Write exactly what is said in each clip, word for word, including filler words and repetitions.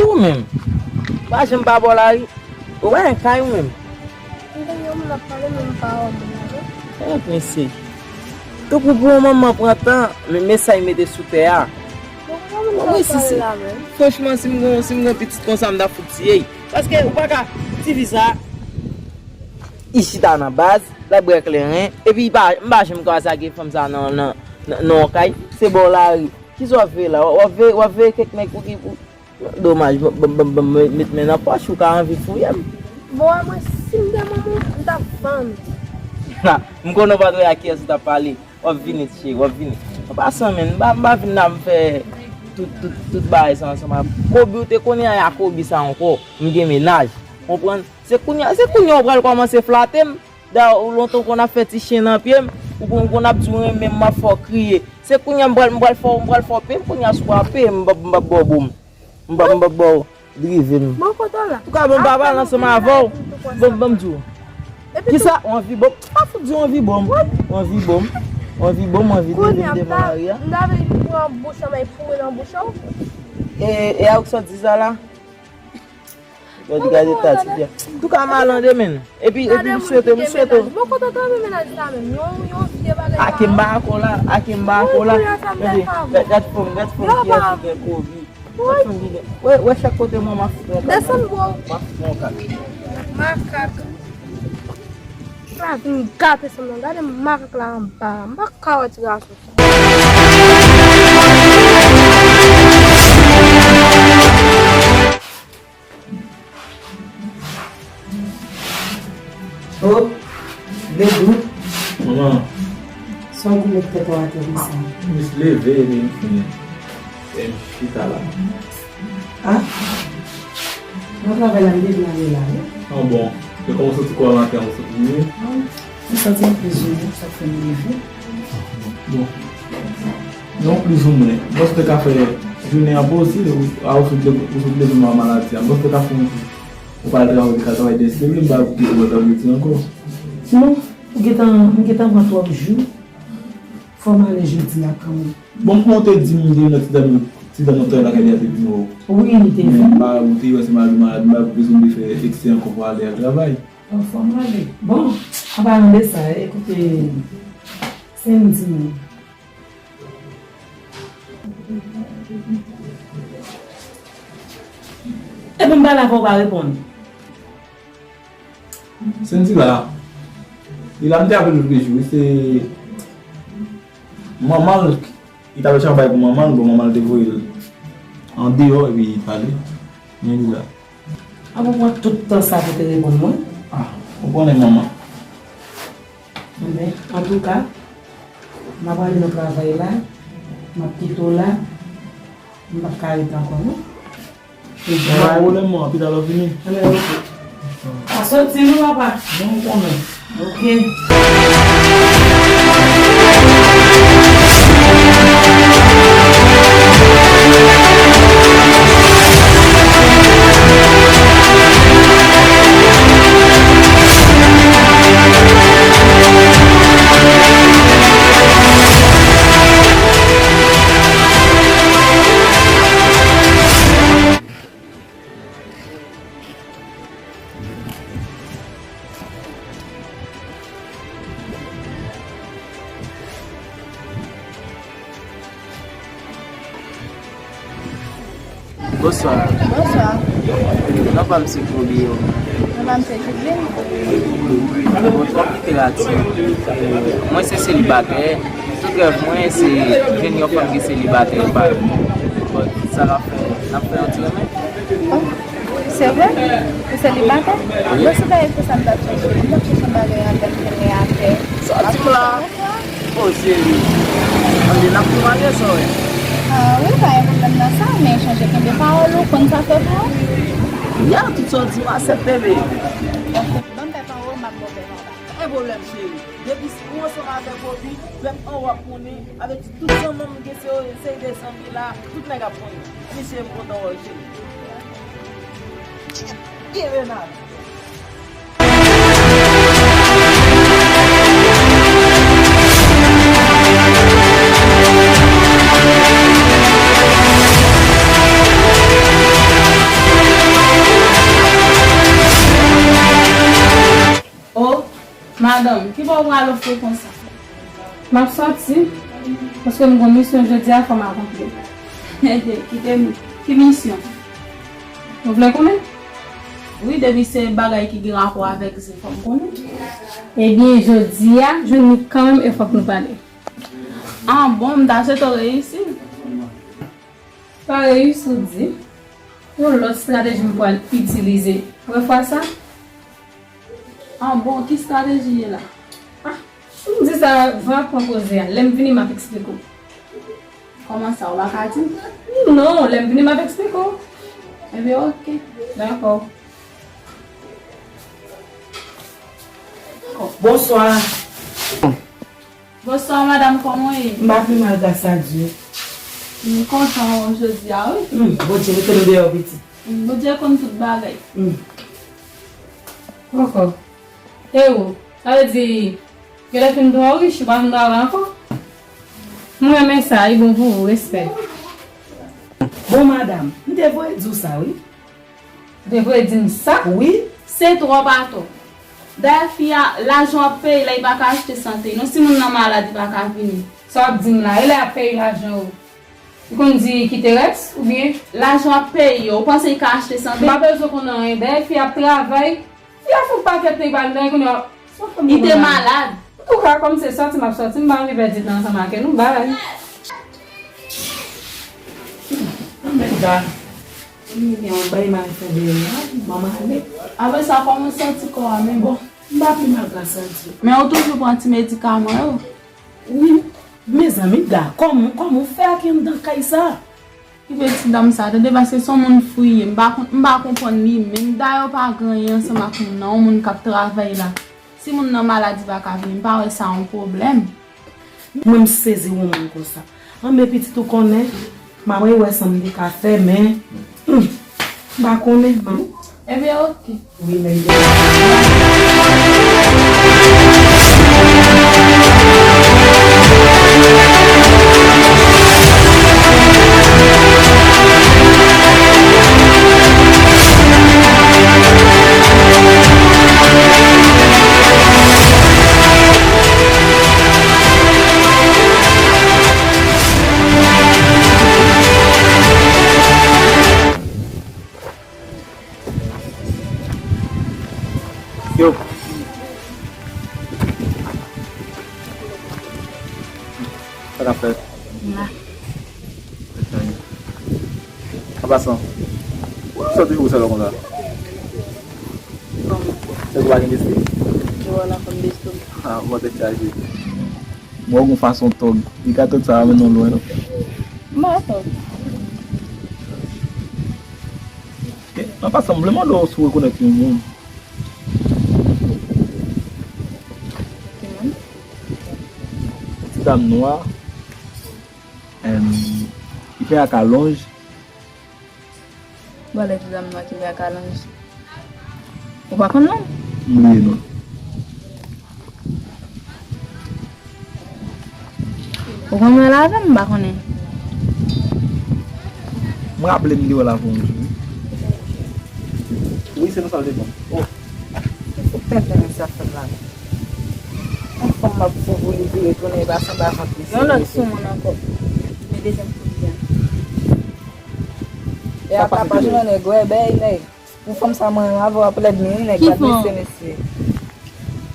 Ou menm, pa janm pa bò lari. Ou pa gen kay ou menm. M tande yon moun ap pale, men m pa wè moun la, non. Tanpri, mesye. Tanpri pou yon manman pran tan, men, men sa y mete sou tè a. Bon, kòman moun sa ap pale la menm? Franchman, si m gen, si m gen pitit konsa, m ta fout tiye l. Paske ou pa ka, tifi sa, li chita nan baz, l ap bwè kleren, epi li pa, m pa janm kwaze ak fanm sa nan, nan, nan, nan yon kay, se bò lari. Kisa w ap veye la? W ap veye, w ap veye kèk nèg pou ki, pou, domaj, ban, ban, ban, ban, met men nan pòch, ou ka anvi fouye m. Bon, mwen, si m te manman w, m t ap fann. Ha, m konnen w pa t wè ak kiyès ou t ap pale. W ap vini, cheri, w ap vini. An pasan, menn, m pa, m pa vin la m fè tout, tout, tout bagay sa ansanm ak Kobe. Ou te konnen a Kobe sa ankò. M gen mennaj. Konprann? Se kounye a, se kounye a w pral kòmanse flate m. Dayè, ou lontan w konn ap fè ti chen nan pye m. Ou konn, konn ap di w renmen m, m ap fè w kriye. Se kounye a m pral, m pral fè w, m pral fè w peye m kounye a si w pa peye m, m p ap, m p ap ba w bon. M p ap, m p ap ba w drive m. Bon, kote w la? Antouka, bon, m pa pale ansanm avè w. Bon, ban m di w. Kisa? Ou anvi bon? Pa fout di w anvi bon. Ou anvi bon? Ou anvi bon, ou anvi drive m devan lari a? M ta vle pran bouch an, men pou mwen nan bouch an. E, e a ou ki sot di sa la? Gade, gade tati byen. Antouka, m ale, menn. Epi, epi, m swete, m swete w. Bon, kote w tande mennaj sa menm? Yon, yon vye bagay. Ake m ba akò la, ake m ba akò la. Gade, gade, gade fanm, gade fanm kiyès ki gen kobi. Gade fanm ki gen. Wè, wè chak kote manman fout yon kaka. Desann, bro. Manman fout yon kaka. Makak. La vin gate fanm nan. Gade makak la anba. M pa ka wè ti gason sa. Oh, Ledou. Manman. Sa w kou met tèt ou atè konsa? M jis leve epi m fin, e m chita la. Ah? Nan travay la, m deja ale la, wi. Ah bon. E kòman w santi kò a maten an, ou santi byen? Ah, m santi m plis jounen, sa k fè m leve. Bon. Non, plis ou mwen. Bon, si w te ka fè jounen an pou ou, si ou, a, ou sot leve, ou sot leve nan maladi a. Bon, si w te ka fè yon jou. Ou pa al travay, ou te ka travay deske vle, m pa koute ou wè travay ti ankò. Non, ou gentan, m gentan pran twòp jou. Fò m ale jodi a kanmenm. Bon, kòman w te di m gen nan ti dam, ti dam nan travay lakay li a te vin wè w? Wi, li te vin. Men pa, ou te wè se maladi, maladi, m pa bezwen te fè eksè ankò pou ale al travay. Bon, fò m ale. Bon, an palan de sa, ekoute, Sendy menm. Epi m pale avè w, ou pa reponn. Sendy la, li la, m te avè l lòt jou, wi, se manman l, li t ap fè yon bagay pou manman l, bon, manman l te voye l andeyò, epi li t ale, men li la. Apa w pran tout tan sa pou te reponn mwen? Ah, ou konnen manman. Enben, antouka, m ap ale nan travay la, m ap kite w la, m p ap ka rete ankò, non. Enben, pa gen pwoblèm, non, pita lè w fini. Enben, oke. Pa soti non, papa. Bon, ou konnen. Oke. Bonswa. Bonswa. Non pa m se Julio. Non pa m se Judeline. Bon, twòp literati. Mwen se selibatè. Tout rèv mwen se jwenn yon fanm ki selibatè, pa. Bon, sa n ap fè, n ap fè yon ti renmen. Oh, se vre? Ou selibatè? Wi. Bon, se bagay pou sa m t ap chèche. M t ap chèche yon bagay avèk renmen atè. Sòti m la. Oh, cheri. Tande, n ap tou marye, sa w wè. Ah, wi, pa gen pwoblèm nan sa, men chanje kenbe pawòl ou, konn sa fè pou ou. Ya, tout sa w di m aksepte, baby. Ok. Ban m tèt anwo, m ap bon bèl anba. Pa gen pwoblèm, cheri. Depi ou ansanm avèk Bobby, pèp an w ap konnen, avèk tout zanmi m gen se yon seri de zanmi la, tout nèg ap konnen. Mesye, m kontan wè w, cheri. Byen, Renal. O, madanm, ki bò w prale ofri konsa? M ap sòti, paske m gon misyon jodi a, fò m akonpli. Kite m. Ki misyon? Ou vle konnen? Wi, depi se bagay ki gen rapò avèk zen, fò m konnen. Ebyen, jodi a, jwenn li kanmenm e fòk nou pale. An bon, m ta swete w reyisi. Pa reyisi w di, yon lòt estrateji m pral itilize. Ou wè fwa sa? An bon, ki estrateji ye la? Ah, m di sa, van ap pran koze a. Lè m vini, m ap eksplike w. Kòman sa, ou pa ka di m? Non, lè m vini, m ap eksplike w. Ebyen, oke. Dakò. Bonswa. Bonswa, madanm, kòman w ye? M pa pi mal, gras a Dye. M kontan wè w jodi a, wi. Hmm, Bondye mete nou deyò, pitit. Hmm, Bondye konn tout bagay. Hmm. Ankò. E ou, sa vle di, genlè fin twò rich, ou pa vin travay ankò? M renmen sa, li bon pou ou, respè. Bon, madanm, m te voye di w sa, wi. Ou te voye di m sa? Wi. Se twòp atò. Dayè fi a, lajan w ap peye la, li pa ka achte sante. Non, si moun nan malad, li pa ka vini. Sa w ap di m la, e lè y ap peye lajan yo, li konn di kite rès, oubyen? Lajan w ap peye yo, ou panse li ka achte sante? M pa bezwen konn anyen. Dayè fi a ap travay, fi a fout pakèt nèg ba li, dayè kounye a, se yon fanm li te malad. Antouka, kòm se sòti m ap sòti, m pa anvi pèdi tan ansanm ak nou, bay. Mèt gad. Li gen yon bay mal fè deyò a, manman ale. Apre sa, kòman w santi kò a menm? Bon, m pa pi mal, gras a Dye. Men ou toujou pran ti medikaman yo? Wi. Mezanmi, gad, kòman, kòman w fè ak anndan kay sa? Ki pitit dam sa, tande, paske se yon moun friye. M pa kon-, m pa konprann li menm. Dayè, w pa gen anyen ansanm ak moun nan, yon moun k ap travay la. Si moun nan malad, li pa ka vini, m pa wè sa yon pwoblèm. Mwen, m sezi yon moun konsa. Anben, pitit, ou konnen, m ap wè sa m te ka fè, men, hmm, m pa konnen, man. Ebyen, oke. Wi, men. Yo. Sa k ap fèt? M la. An pasan, ou sòti pou sèlman konsa? Bon. Se pou pa gen lespri? Yo, wè la fòm lespri. Ah, bon, tèt chaje. Mwen, gon fason tòg. Li ka tòg sa va mennen w lwen, non? M pa tòg. An pasan, m vle mande w si w rekonèt yon moun. Ki moun? Ti dam nwa, em, ki fè ak alonj. Bon, lè ti dam nwa ki fè ak alonj. Ou pa konn non? M bliye non. Ou konn wè l avè m, m pa konnen. M raple m te wè l avè w yon jou, wi. Wi, se nan sa l te pran. Oh. Ou tenten renmen sa fè m la. Yon fanm m ap fou pou li vire tounen, li pa sanble ak yon plis. Yon lòt sou moun ankò. Men dezyèm kou li a. E a tapaj nan nèg, wè, bèy nèg. Pou fanm sa mwen renmen avè w ap lèd men wi nèg, gad mesye, mesye.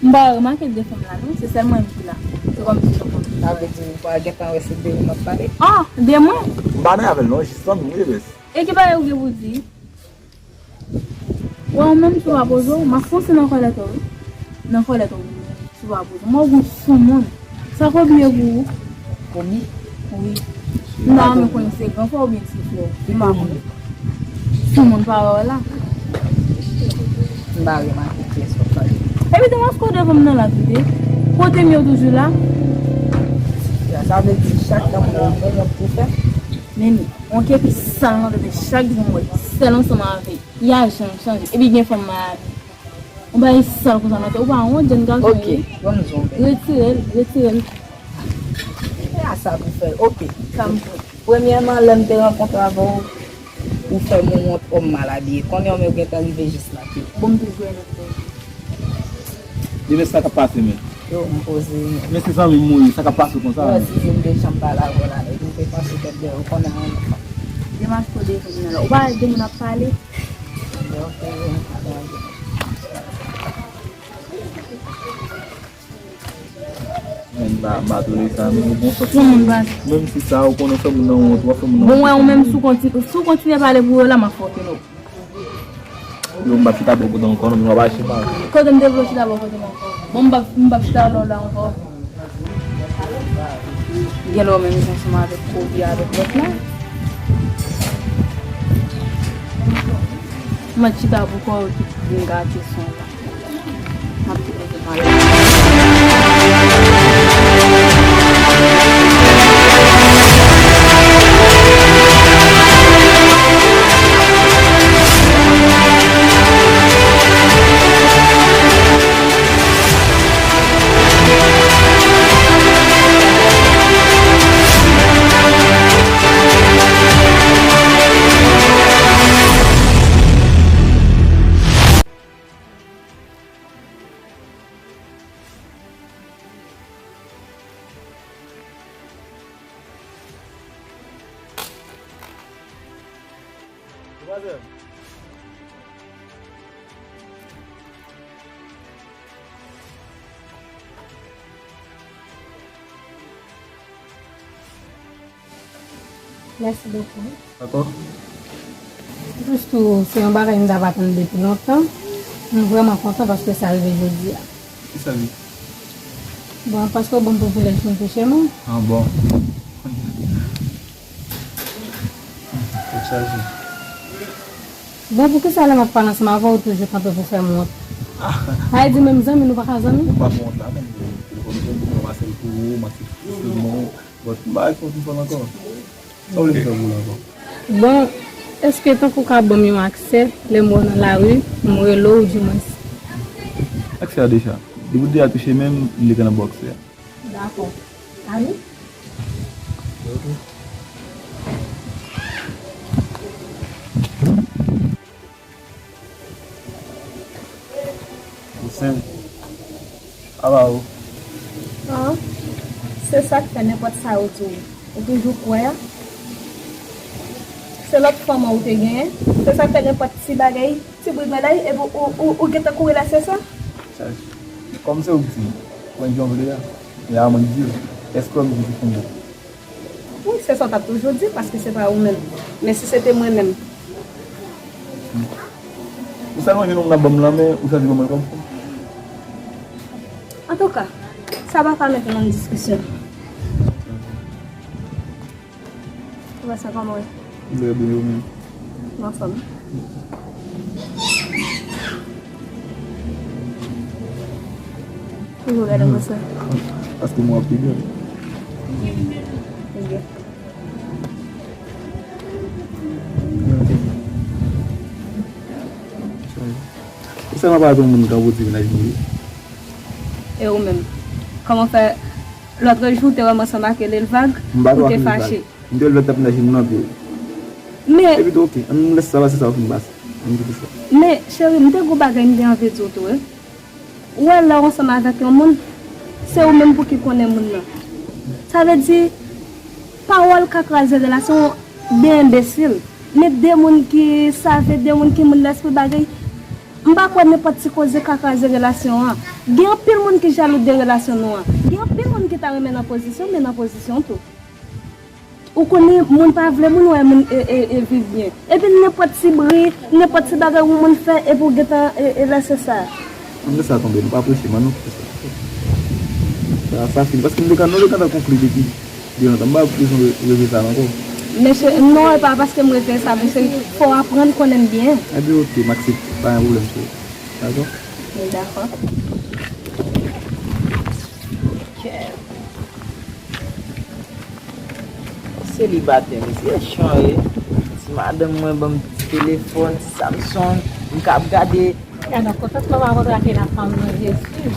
M pa remake de fanm la non, se sèl mwen menm ki la. Se kòmsi se yon fanm ki Sa vle di ou pa gentan wè se de ou m ap pale? Ah, de mwen? M pa nan avè l non, jis zanmi m wi, bes. E ki bagay ou gen pou di? Wè, ou menm, si w pa poze w, m ap fonse nan kòlèt ou, wi. Nan kòlèt ou, si w pa poze w. Mwen, ou gon soumoun. Sa k obliye pou ou? Komi? Wi. M ta renmen konnen se gran frè oubyen ti frè. M pa konnen. Soumoun pa wè w la. M pa remake pyès w ap pale. Epi, te maske w devan m nan la, tande. Kote m yo toujou la. Sa vle di, chak tan pou w gon wont pou fè? Men, yon kepi sal nan tete chak jou m wè. Sèl ansanm avè. Y a janm chanje. Epi gen fanm Miami. Ou bay sal konsa nan tè. Ou pa wont, jèn gason. Ok, ban m di w yon bagay. Retire l, retire l. E a sa pou fè. Ok. Sa m fè. Premyèman, lè m te rankontre avè w, ou fè m wont, òm mal abiye. Kounye a, ou menm gentan rive jis la tou. Bon, m te jwenn ou. Demen sa k ap pase, men. Yo, m poze. Men se zanmi m ou ye, sa k ap pase w konsa? Yo, si m te janm pale avè w la, epi m te panse tèt dèyè, ou konnen anyen. Demach kote kounye a la. Ou pa de moun ap pale? Men m pa, m pa tolere sa, men bon, fòk. Yon moun pa. Menm si sa, ou konnen fè moun nan wont, w ap fè moun nan wont. Bon, wè, ou menm, si w konti-, si w kontinye pale pou yo la, m ap fòk yo. Yo, m p ap chita bò kote w ankò, non, men w ap achte mal. Kote m te vle w chita bò kote m ankò? Bon, m p ap, m p ap chita lò la ankò. Gen lè w menm jan ansanm avèk Kobe avèk lòt la. Mwen chita pou kò yo tout vin gate son la. M ap kite w mal. Mèsi bokou. Dakò. Jis tou, se yon bagay m t ap atann depi lontan. M vrèman kontan paske sa rive jodi a. Kisa li? Bon, paske w ban m privilèj pou m touche moun. Ah, bon. Tèt chaje. Bon, poukisa lè m ap pale ansanm avè w, ou toujou kanpe pou fè m wont? Ah. Sa vle di menm zanmi, nou pa ka zanmi? Ou pa fè wont la menm. Telefòn ou, ou pran Marcel pou ou, Marcel pou ou. But m pa wè ki fòs m fè l ankò. Sa w vle m fè pou l ankò? Bon, èske tankou w ka ban m yon aksè, lè m wè w nan lari, m rele w, dimwens? Aksè a deja. Depi w deja touche men m, m gentan nan bò aksè a. Dakò. Ani? Ok. Ou senp. Apa ou? Ah, se sa k fè nenpòt sa yo di w, ou toujou kwè a. Se lòt fanm an ou te genyen. Se sa k fè nenpòt ti bagay, ti bri grenn la, epi ou, ou, ou gentan kouri lèse sa? Chaj. Kòm se ou k di, mwen di yon vle a. Men a mwen k di l. Èske w di ki fè m Wi, se sa w t ap toujou di, paske se pa ou menm. Men si se te mwen menm. Ou sèlman jwenn moun nan ban m lanmen, ou chwazi ban mwen kòm fanm. Antouka, sa pa ka mete nan diskisyon. Ou wè sa kòman w ye? Trè byen, ou menm? Anfòm. Toujou gade konsa. Paske mwen ap pi byen. Pi byen. Ou sèlman pa yon moun ka pote mennaj mwen. E ou menm? Kòman fè lòt jou ou te wè m ansanm ak Elvag, ou te fache? M te wè l vèt ap naje m nan pye. Men epi tou, ok, ann lès sa pase, sa yo fin pase. Ann kite sa. Men, cheri, m te gon bagay m te anvi di w tou, wi. Ou wè, lè w ansanm avèk yon moun, se ou menm pou ki konnen moun nan. Sa vle di, pawòl ka kraze relasyon de enbesil. Men de moun ki save, de moun ki moun lèspri bagay, m pa kwè nenpòt ti koze ka kraze relasyon an. Gen anpil moun ki jalou de relasyon nou an. Gen anpil moun ki ta renmen nan pozisyon, men nan pozisyon tou. Ou konnen, moun pa vle moun wè moun e, e, e viv byen. Epi nenpòt ti bri, nenpòt ti bagay yon moun fè, epi w gentan e, e lèse sa. Ann lè sa tonbe, nou pa prese, man, nou fè sa. Sa, sa fini. Paske nou te ka, nou te ka konkli depi de lontan. M pa bezwen re-, rete sa ankò. Mesye, non, e pa paske m rete sa, mesye, fò w aprann konnen m byen. Ebyen, oke, m aksepte. Pa gen pwoblèm, cheri. Dakò? Dakò. Kè. Selibatè, mesye, chan ye. Ti madanm mwen ban m ti telefòn, ti Samsung, m ka ap gade. Gade kontantman m ap rankontre ak la fanm nan, Jezi.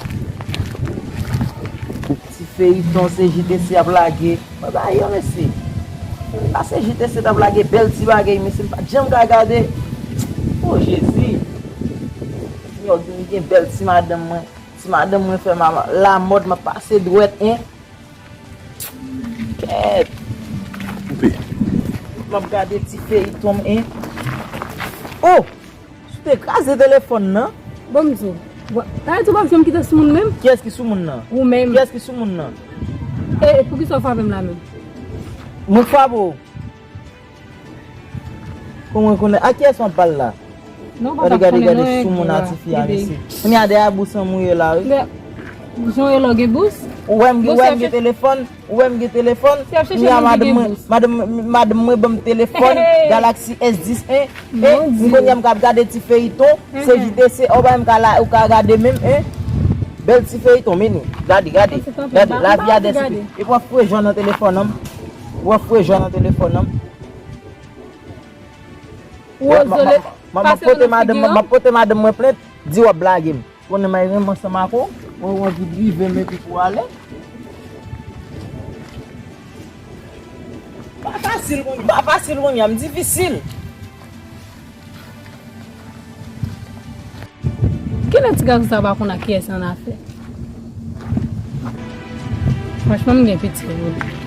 Ti feyiton, se J T C ap lage. Mwen ba yo, mesye. Pa se J T C t ap lage bèl ti bagay, mesye, m pa t janm ka gade. O Jezi. Yo, m gen bèl ti madanm mwen. Ti madanm mwen fè m lamòd, m ap pase dwèt, en. Kèt. Koupe. M ap gade ti feyiton m, en. O! Si w te kraze telefòn nan. Bon, m di w. Bon, sa vle di w p ap janm kite sou moun menm? Kiyès ki sou moun nan? Ou menm. Kiyès ki sou moun nan? E, e poukisa w frape m la menm? Mwen k frape w? Kòman w konnen? A kiyès w ap pale la? Non, papa, gade, gade, gade, sou moun a tifi a, mesye. Kounye a, dèyè bous an mouye la, wi. Jan w ye la w gen bous? Ou wè m gen, ou wè m gen telefòn? Ou wè m gen telefòn? Kounye a, madanm mwen, madanm, madanm mwen ban m telefòn Galaxy S dis, en. E m kounye a m ka ap gade ti feyiton, se J T C, ou pa menm ka la, ou ka gade menm, en. Bèl ti feyiton, men ni. Gade, gade. Gade, lavi a dèsipli. E w ap foure jan nan telefòn nan. W ap foure jan nan telefòn nan. M ap pote madanm, m ap pote madanm mwen plent, di w ap blage m. Konnen m renmen ansanm ak ou, mwen anvi drive m epi pou ale. Pa fasil kounye, pa fasil kounye a, m difisil. Kilè ti gason sa pa konn ak kiyès ann afè? Franchman, m gen piti pou li.